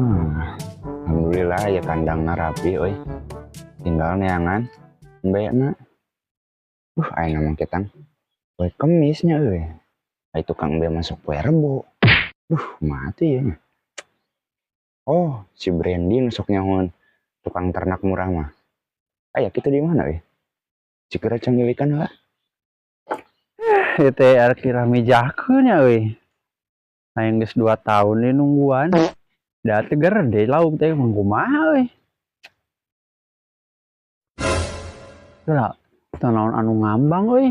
Alhamdulillah ya kandangna rapi euy. Tinggal neangan embena. Aing mah ketang poe Kemisnya euy. Ai tukang embe masuk poe Rebo. Mati ya. Oh, si Brandy nusuk nyahoan tukang ternak murah mah. Aya kitu di mana euy? Cikira canggilikan lah. Ieu teh arek diramijakeun nya euy. Aing geus 2 tahun nih nungguan. Da teu gede lauk teh mah kumaha euy. Lah, teu naon anu ngambang euy.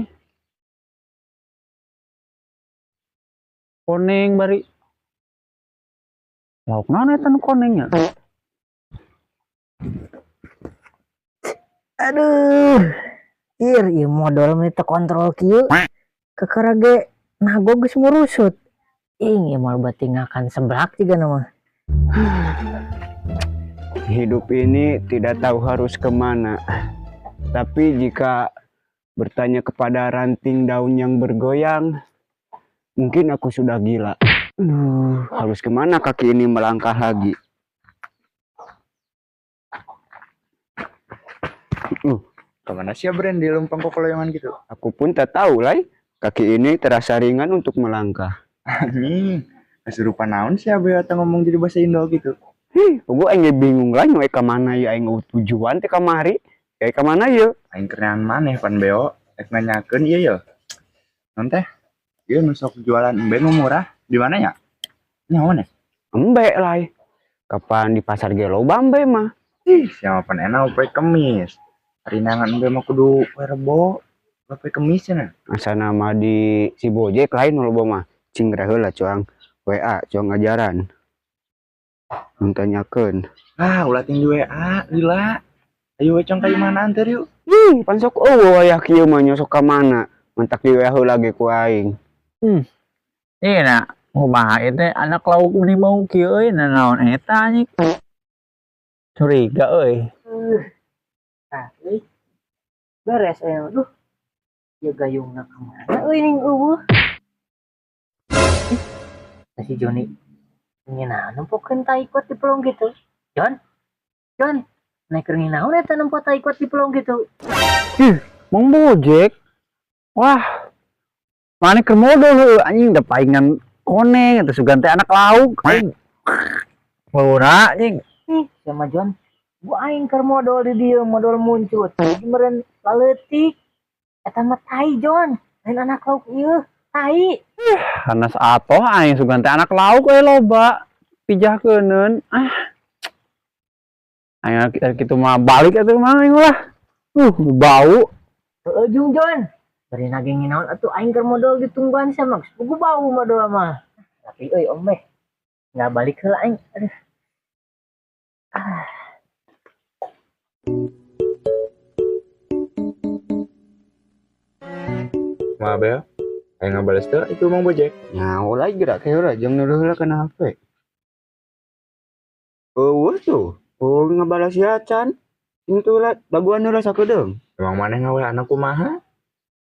Koneng bari. Lauk naon eta nu koneng nya? Aduh. Ir, ieu modal mah teu kontrol kieu. Kakara ge nago geus murusut. Ing ieu moal beuti ngakan seblak jiga mah. Hidup ini tidak tahu harus kemana. Tapi jika bertanya kepada ranting daun yang bergoyang, mungkin aku sudah gila. Aduh, harus kemana kaki ini melangkah lagi? Kemana sih ya Brand di lumpang kokoloyongan gitu? Aku pun tak tahu, Lai. Kaki ini terasa ringan untuk melangkah. Anjing, kesurupan naon sih abe atau ngomong jadi bahasa Indo gitu? Hih, gua aing bingung lah nyoe ka mana ya aing tujuan teh kamari. Ya ka mana ye? Aing kerenan maneh pan beo, rek nanyakeun ieu ye. Non teh? Ieu nu sok jualan embe nu murah di mana ya? Nyaho ya? Embe lai. Kapan di pasar ge loba embe mah? Ih, siapa pan enak poe Kemis. Hari nangan embe mah kudu poe Rebo. Poe Kemis cenah. Asa nama di si Bojek lain nu loba mah. Cing geura heula cuang WA, cuang ajaran. Nuntanyakeun. Ah, ulah ting di WA, lila. Ayo we cong ka imah anteur yuk. Ih, pan sok eueuh aya kieu mah nyosok ka mana? Mantak di WA heula ge ku aing. Iya nak, kumaha ieu teh anak lauk meni mau kieu euy, nanaon eta anjing. Curiga euy. Nah, euy. Beres aya aduh. Ieu gayungna ka mana euy ning eueuh. Si Joni nginaon nempokeun tai kuat di pelong gitu. Jon. Jon, naik keur nginaon eta nempo tai kuat di pelong gitu. Ih, Mang Bojek. Wah. Mana keur modol heuh anjing da paingan koneng eta sugan teh anak lauk. Bauna anjing. Ih, sama Jon. Gua aing keur modol di dieu, modol muncut. Jadi meureun laleutik. Eta mah tai Jon, lain anak lauk ieu, tai. Ih, hanas atoh aing sugan teh anak lauk euy loba. Pijahkeuneun. Ah. Aing kitu mah balik atuh mah aing lah. Bau. Heueuh jung Jon. Bari nage nginaon atuh aing keur modol ditungguan sama geus pugu bau modol mah. Tapi euy om meh. Nggak balik heula aing. Aduh. Ah. Maaf ya. Aing ngabales teu itu Mang Bojek. Nyaho lagi gerak ke heula jeung nuduh heula kana HP. Eueuh tuh. Oh ngabalas ya can. Itu lah daguan heula sakedeung. Emang maneh ngawe anak kumaha?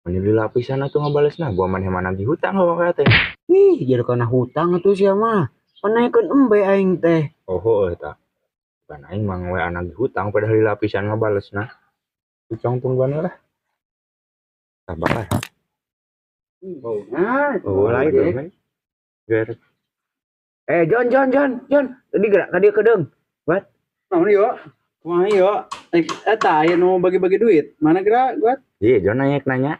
Meni lapisan atuh ngabalesna, gua maneh mana di hutang hawa teh. Ih, jadi kana hutang atuh sia mah. Panaikeun embe aing teh. Oh, heueuh tah. Bukan aing mah ngawe anak di hutang padahal di lapisan ngabalesna. Ucong tungguan lah. Sabar. Nah, Oh, mulai deh. Ger. John, John, John, John. Tadi gerak ka dieu kedeung. What? Naon ieu? Kumaha ieu? Eta aya nu bagi-bagi duit. Mana gerak, Guat? Iya, John nanya.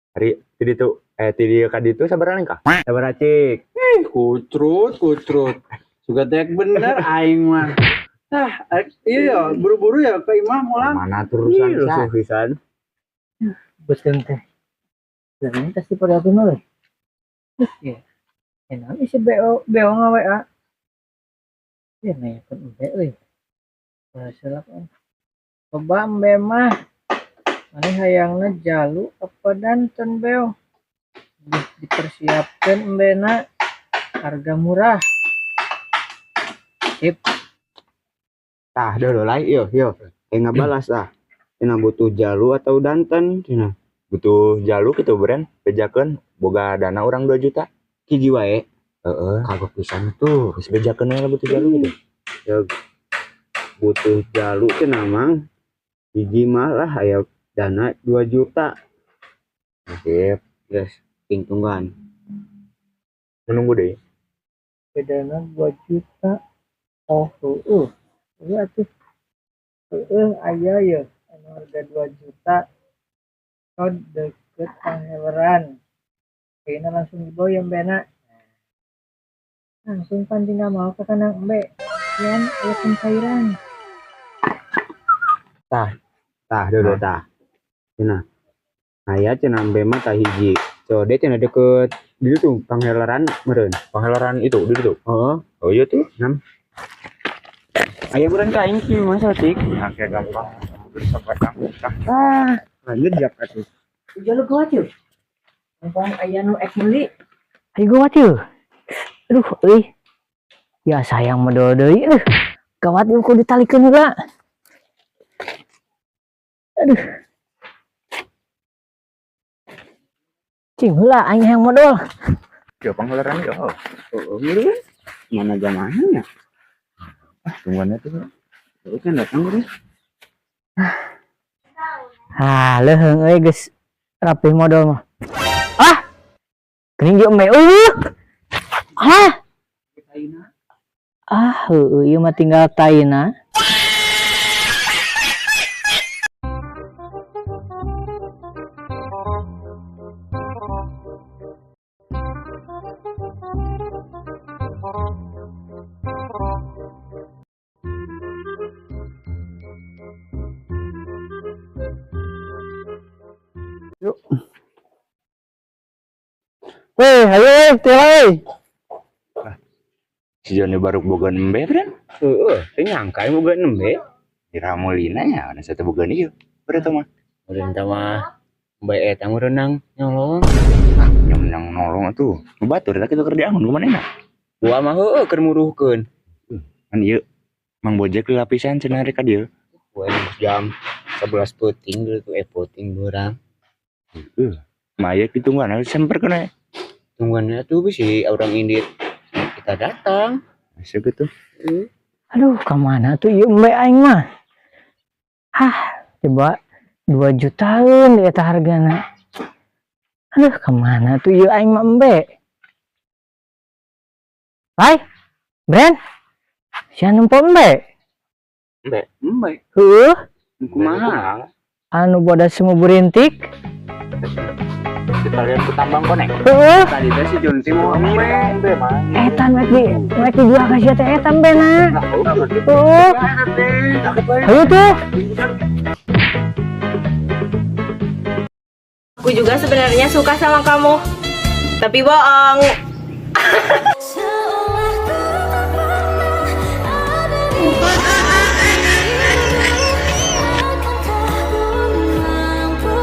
Hari ti ditu, ti dieu ka ditu sabaraha lengkah? Sabaraha cik? Ih, kucrut, kucrut. Suka tek bener aing mah. Ah, iya ya, buru-buru ya ke imah mulang. Mana terusan Ih, lusuh pisan. Betul teh. Dan ini pasti pada aku mah. Iya. Enak isi BO, BO nge-WA. Ya nanyakeun embe euy. Masalah kan. Coba embe mah. Maneh hayangna jalu apa danten beo. Dipersiapkan embena harga murah. Sip. Tah dulu lah, yo yo. Ngabalas ah. Cenah butuh jalu atau danten cenah. Butuh jalu kitu brand, bejakeun boga dana urang 2 juta. Hiji wae. Heeh. Kagok pisan tuh. Geus bejakeun we butuh jalu gitu. Ceuk butuh jalu cenah, Mang. Hiji mah lah aya dana 2 juta. Sip. Geus, ting tungguan. Menunggu deh. Bedana 2 juta. Oh, heueuh. Iya atuh. Heueuh aya ye anu harga 2 juta. Oh, deket Pangheweran. Kayaknya langsung dibawa ya embena. Langsung pan tinggal mau ke kandang embe. Yan, aya pencairan. Tah, tah dulu tah. Cenah. Aya cenah embe mah tah hiji. Code cenah deket di tuh Panghelaran meureun. Panghelaran itu di situ. Heeh. Oh iya tuh. Aya meureun ka aing kieu mah saeutik. Nah, kayak gampang. Sampai kampung. Ah, lanjut jak atuh. Jalur gawat yuk. Mumpung aya nu ek meuli. Ayo gawat yuk. Aduh, euy. Ya sayang modal deui euy. Gawat yuk kudu ditalikeun heula. Aduh. Cing heula aing hayang modal. Ya Panghelaran ya. Oh, meureun. Mana zamannya? Ah, tungguannya tuh. Tuh kan datang meureun. Ah, leuheung euy geus rapih modal mah. Ah. Geuning jeung embe eueuh. Ah. Ah, heueuh ieu mah tinggal taina. Weh, ayo weh, tela weh. Si Joni baru boga embe, Bren. Heeh, teu nyangka aing boga embe. Diramulina ya, ada satu boga ieu. Berarti mah. Meureun tah mah embe eta meureun nyolong. Ah, nyemenang nolong atuh. Nu batur eta kitu keur diangon kumaha enak. Gua mah heueuh keur muruhkeun. Kan ieu Mang Bojek lapisan cenah rek ka dieu. Gua jam 11 peuting dulu tuh, peuting beurang. Heeh. Maya ditungguan harus semper kena. Tungguan tuh bisi orang indit kita datang. Bisa gitu. Aduh, kemana tuh ieu embe aing mah? Hah, coba 2 jutaan eta hargana. Aduh, kemana tuh ieu aing mah embe? Hai, Bren. Sia nempo embe? Embe, embe. Heueuh, Kumaha? Anu bodas semua berintik. Kita lihat ke tambang konek. Heueuh. Tadi teh si Jun sih mau embe. Embe mah. Eta mek dijual ka sia teh eta embe na. Heueuh. Ayo tuh. Aku juga sebenarnya suka sama kamu, tapi bohong. Seolah ku tak pernah ada di sisimu. Akankah ku mampu?